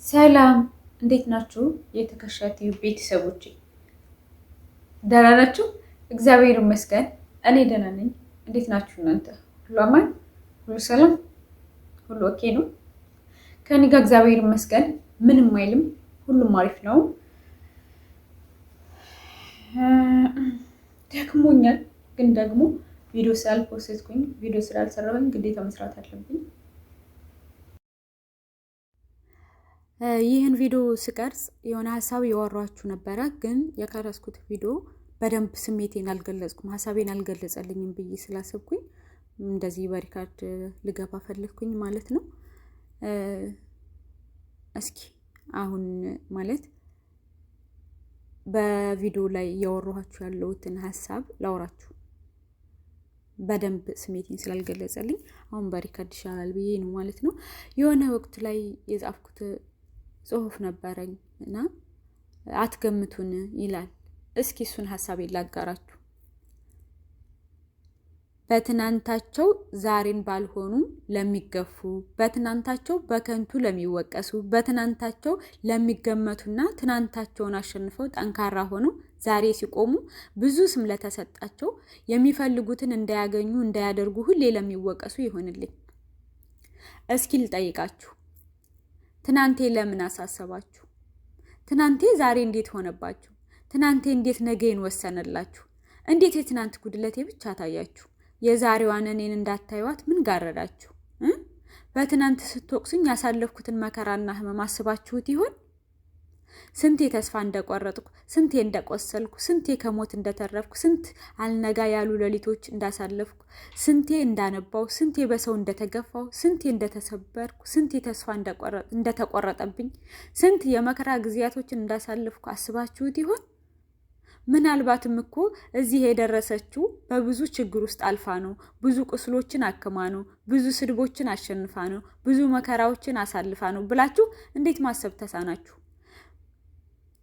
ሰላም እንዴት ናችሁ? የተከሻ ቲዩብ ቤተሰቦቼ ደህና ናችሁ? እግዚአብሔር ይመስገን እኔ ደህና ነኝ። እንዴት ናችሁ እናንተ? ሁሉ አማን፣ ሁሉ ሰላም፣ ሁሉ okay ነው? ከእኔ ጋር እግዚአብሔር ይመስገን ምንም አይልም፣ ሁሉም አሪፍ ነው። ደክሞኛል፣ ግን ደግሞ ቪዲዮ ስላል post ኩኝ ቪዲዮ ስላልሰራሁኝ ግዴታ መስራት አለብኝ። ይህን ቪዲዮ ስቀርጽ የሆነ ሀሳብ እያወራኋችሁ ነበረ፣ ግን የቀረጽኩት ቪዲዮ በደንብ ስሜቴን አልገለጽኩም፣ ሀሳቤን አልገለጸልኝም ብዬ ስላሰብኩኝ እንደዚህ በ record ልገባ ፈለግኩኝ ማለት ነው። እስኪ አሁን ማለት በቪዲዮ ላይ እያወራኋችሁ ያለሁትን ሀሳብ ላውራችሁ። በደንብ ስሜቴን ስላልገለጸልኝ አሁን በ record ይሻላል ብዬ ነው ማለት ነው። የሆነ ወቅት ላይ የጻፍኩት ጽሁፍ ነበረኝ እና አትገምቱን ይላል። እስኪ እሱን ሀሳቤን ላጋራችሁ። በትናንታቸው ዛሬን ባልሆኑ ለሚገፉ፣ በትናንታቸው በከንቱ ለሚወቀሱ፣ በትናንታቸው ለሚገመቱና ትናንታቸውን አሸንፈው ጠንካራ ሆነው ዛሬ ሲቆሙ ብዙ ስም ለተሰጣቸው፣ የሚፈልጉትን እንዳያገኙ እንዳያደርጉ ሁሌ ለሚወቀሱ ይሆንልኝ። እስኪ ልጠይቃችሁ፣ ትናንቴ ለምን አሳሰባችሁ? ትናንቴ ዛሬ እንዴት ሆነባችሁ? ትናንቴ እንዴት ነገን ወሰነላችሁ? እንዴት የትናንት ጉድለቴ ብቻ ታያችሁ? የዛሬዋን እኔን እንዳታዩዋት ምን ጋረዳችሁ? በትናንት ስትወቅሱኝ ያሳለፍኩትን መከራና ሕመም አስባችሁት ይሆን? ስንቴ ተስፋ እንደቆረጥኩ፣ ስንቴ እንደቆሰልኩ፣ ስንቴ ከሞት እንደተረፍኩ፣ ስንት አልነጋ ያሉ ሌሊቶች እንዳሳለፍኩ፣ ስንቴ እንዳነባው፣ ስንቴ በሰው እንደተገፋው፣ ስንቴ እንደተሰበርኩ፣ ስንቴ ተስፋ እንደተቆረጠብኝ፣ ስንት የመከራ ጊዜያቶችን እንዳሳለፍኩ አስባችሁት ይሆን? ምናልባትም እኮ እዚህ የደረሰችው በብዙ ችግር ውስጥ አልፋ ነው። ብዙ ቁስሎችን አክማ ነው። ብዙ ስድቦችን አሸንፋ ነው። ብዙ መከራዎችን አሳልፋ ነው ብላችሁ እንዴት ማሰብ ተሳናችሁ?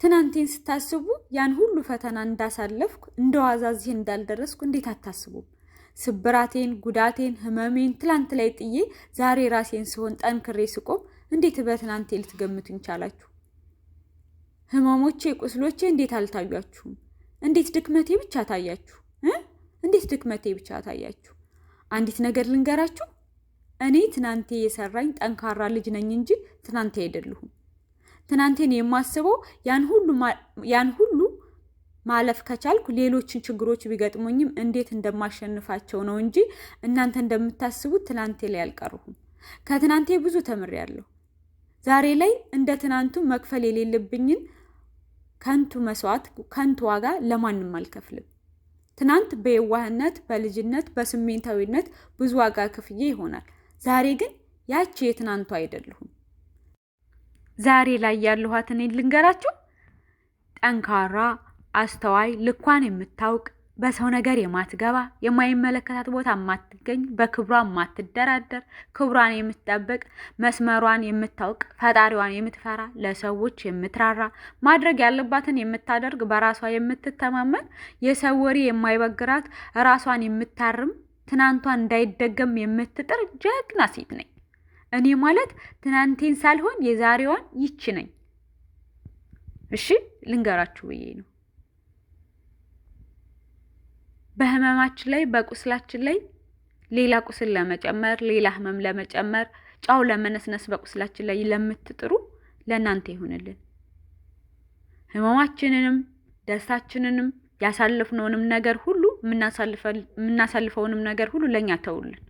ትናንቴን ስታስቡ ያን ሁሉ ፈተና እንዳሳለፍኩ እንደ ዋዛ እዚህ እንዳልደረስኩ እንዴት አታስቡም? ስብራቴን፣ ጉዳቴን፣ ህመሜን ትላንት ላይ ጥዬ ዛሬ ራሴን ስሆን ጠንክሬ ስቆም እንዴት በትናንቴ ልትገምቱኝ ቻላችሁ? ህመሞቼ፣ ቁስሎቼ እንዴት አልታያችሁም? እንዴት ድክመቴ ብቻ ታያችሁ? እንዴት ድክመቴ ብቻ ታያችሁ? አንዲት ነገር ልንገራችሁ። እኔ ትናንቴ የሰራኝ ጠንካራ ልጅ ነኝ እንጂ ትናንቴ አይደለሁም። ትናንቴን የማስበው ያን ሁሉ ማለፍ ከቻልኩ ሌሎችን ችግሮች ቢገጥሙኝም እንዴት እንደማሸንፋቸው ነው እንጂ እናንተ እንደምታስቡት ትናንቴ ላይ አልቀርሁም። ከትናንቴ ብዙ ተምሬያለሁ። ዛሬ ላይ እንደ ትናንቱ መክፈል የሌለብኝን ከንቱ መስዋዕት፣ ከንቱ ዋጋ ለማንም አልከፍልም። ትናንት በየዋህነት፣ በልጅነት፣ በስሜታዊነት ብዙ ዋጋ ክፍዬ ይሆናል። ዛሬ ግን ያቺ የትናንቱ አይደለሁም። ዛሬ ላይ ያለኋት እኔን ልንገራችሁ፣ ጠንካራ፣ አስተዋይ፣ ልኳን የምታውቅ፣ በሰው ነገር የማትገባ፣ የማይመለከታት ቦታ የማትገኝ፣ በክብሯ የማትደራደር፣ ክብሯን የምትጠብቅ፣ መስመሯን የምታውቅ፣ ፈጣሪዋን የምትፈራ፣ ለሰዎች የምትራራ፣ ማድረግ ያለባትን የምታደርግ፣ በራሷ የምትተማመን፣ የሰው ወሬ የማይበግራት፣ ራሷን የምታርም፣ ትናንቷን እንዳይደገም የምትጥር ጀግና ሴት ነኝ። እኔ ማለት ትናንቴን ሳልሆን የዛሬዋን ይቺ ነኝ። እሺ ልንገራችሁ ብዬ ነው። በህመማችን ላይ በቁስላችን ላይ ሌላ ቁስል ለመጨመር፣ ሌላ ህመም ለመጨመር፣ ጫው ለመነስነስ በቁስላችን ላይ ለምትጥሩ ለእናንተ ይሁንልን። ህመማችንንም ደስታችንንም ያሳለፍነውንም ነገር ሁሉ የምናሳልፈውንም ነገር ሁሉ ለእኛ ተውልን።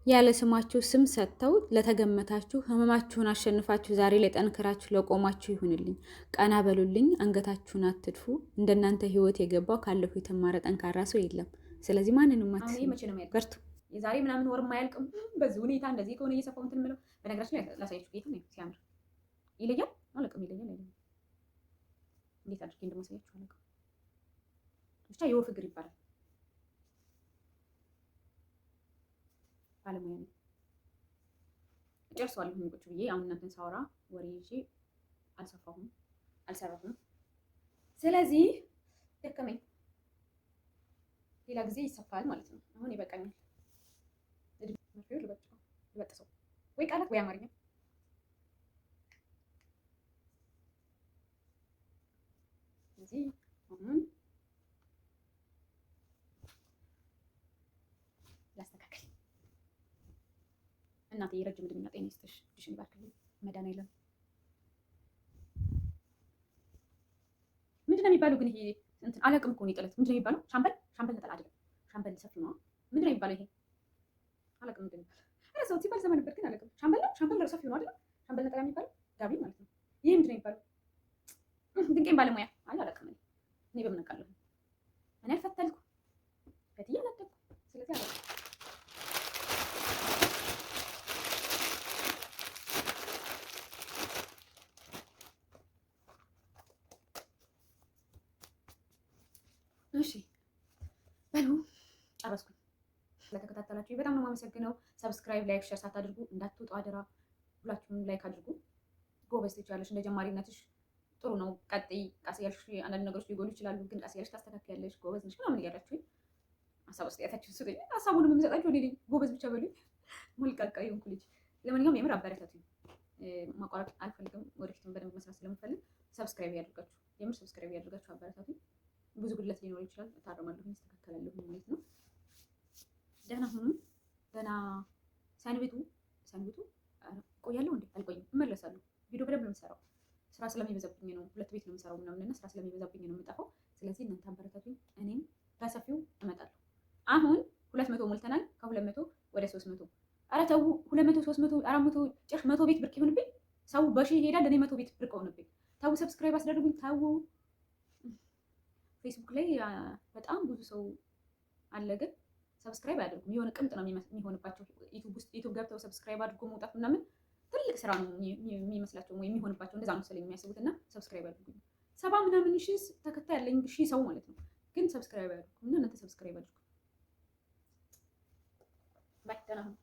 ያለ ስማችሁ ስም ሰጥተው ለተገመታችሁ፣ ህመማችሁን አሸንፋችሁ ዛሬ ላይ ጠንክራችሁ ለቆማችሁ ይሁንልኝ። ቀና በሉልኝ፣ አንገታችሁን አትድፉ። እንደናንተ ህይወት የገባው ካለፉ የተማረ ጠንካራ ሰው የለም። ስለዚህ ማንንም አትስሙ፣ በርቱ። የዛሬ ምናምን ወር አያልቅም። በዚህ ሁኔታ እንደዚህ ከሆነ እየሰፋው እንትን የምለው በነገራችን ላይ ላሳያችሁ። ጌታ ነው ሲያምር ይለያል፣ አለቅም ይለያል። አይለያል እንዴት አድርጌ እንደማሳያችሁ አለቅም። ብቻ የወፍ እግር ይባላል። ባለሙያ ነኝ። ጨርሰዋለሁ ቁጭ ብዬ አሁን እናንተን ሳወራ ወሬ ይዤ አልሰፋሁም አልሰራሁም። ስለዚህ ደከመኝ። ሌላ ጊዜ ይሰፋል ማለት ነው። አሁን ይበቃኛል። ልበጥሰው ወይ ቃላት ወይ አማርኛ። ስለዚህ አሁን ላስተካከል። እናቴ ረጅም ዕድሜና ጤና ይስጥሽ፣ እጅሽን ይባርክልኝ። መድኃኒዓለም ምንድን ነው የሚባለው ግን ይሄ እንትን አላውቅም እኮ ነው ጥለት ምንድን ነው የሚባለው? ሻምበል ሻምበል ነጠላ አይደለም፣ ሻምበል ሰፊ ነው። ምንድን ነው የሚባለው ይሄ? አላውቅም። ምንድን ነው ኧረ ሰው ሲባል ሰማ ነበር ግን አላውቅም። ሻምበል ነው፣ ሻምበል ሰፊ ነው አይደለም? ሻምበል ነጠላ የሚባለው ጋቢ ማለት ነው። ይሄ ምንድን ነው የሚባለው? ድንቄም ባለሙያ አይ አላውቅም። እኔ በምን አውቃለሁ? እኔ አልፈተልኩ ፈትዬ አላደኩም። ስለዚህ አላውቅም። እሺ በሉ ጨረስኩኝ። ስለተከታተላችሁ በጣም ነው የማመሰግነው። Subscribe፣ like፣ share ሳታደርጉ እንዳትወጡ አደራ። ሁላችሁም like አድርጉ። ጎበዝ ትችያለሽ፣ እንደ ጀማሪነትሽ ጥሩ ነው። ቀጥይ። ቀስ እያልሽ አንዳንድ ነገሮች ሊጎሉ ይችላሉ፣ ግን ቀስ እያልሽ ታስተካክያለሽ። ጎበዝ ነሽ ምናምን እያላችሁኝ ሀሳብ አስተያየታችሁን ስጡኝ። ሀሳቡንም የምሰጣችሁ እኔ ነኝ። ጎበዝ ብቻ በሉኝ። ሞልቃቃ የሆንኩ ልጅ። ለማንኛውም የምር አበረታቱኝ። ማቋረጥ አልፈልግም። ወደፊትም በደንብ መስራት ስለምፈልግ subscribe ያድርጋችሁ፣ የምር subscribe ያድርጋችሁ፣ አበረታቱኝ። ብዙ ጉድለት ሊኖር ይችላል። እታረማለሁ፣ እስተካከላለሁ ማለት ነው። ደህና ሁኑ፣ ደህና ሰንብቱ። ሰንብቱ። ቆያለሁ እንዴ? አልቆይም፣ እመለሳለሁ። ቪዲዮ በደንብ ነው የምሰራው። ስራ ስለሚበዛብኝ ነው። ሁለት ቤት ነው የምሰራው ምናምን እና ስራ ስለሚበዛብኝ ነው የምጠፋው። ስለዚህ እናንተ አበረታቱኝ፣ እኔም በሰፊው እመጣለሁ። አሁን 200 ሞልተናል። ከ200 ወደ 300። ኧረ ተው፣ 200፣ 300፣ 400 ጭራሽ 100 ቤት ብርቅ ይሁንብኝ። ሰው በሺህ ይሄዳል፣ እኔ 100 ቤት ብርቅ ሆንብኝ። ተው subscribe አስደርጉኝ። ተው። ፌስቡክ ላይ በጣም ብዙ ሰው አለ፣ ግን subscribe አያደርጉም። የሆነ ቅምጥ ነው የሚሆንባቸው። ዩቲዩብ ውስጥ ዩቲዩብ ገብተው subscribe አድርጎ መውጣት ምናምን ትልቅ ስራ ነው የሚመስላቸው ወይ የሚሆንባቸው፣ እንደዛ ነው መሰለኝ የሚያስቡት። እና subscribe አድርጉኝ። 70 ምናምን ሺህ ተከታይ ያለኝ ሺህ ሰው ማለት ነው፣ ግን subscribe አያደርጉም። እና እናንተ subscribe አድርጉ። Bye፣ ደህና ሁኑ።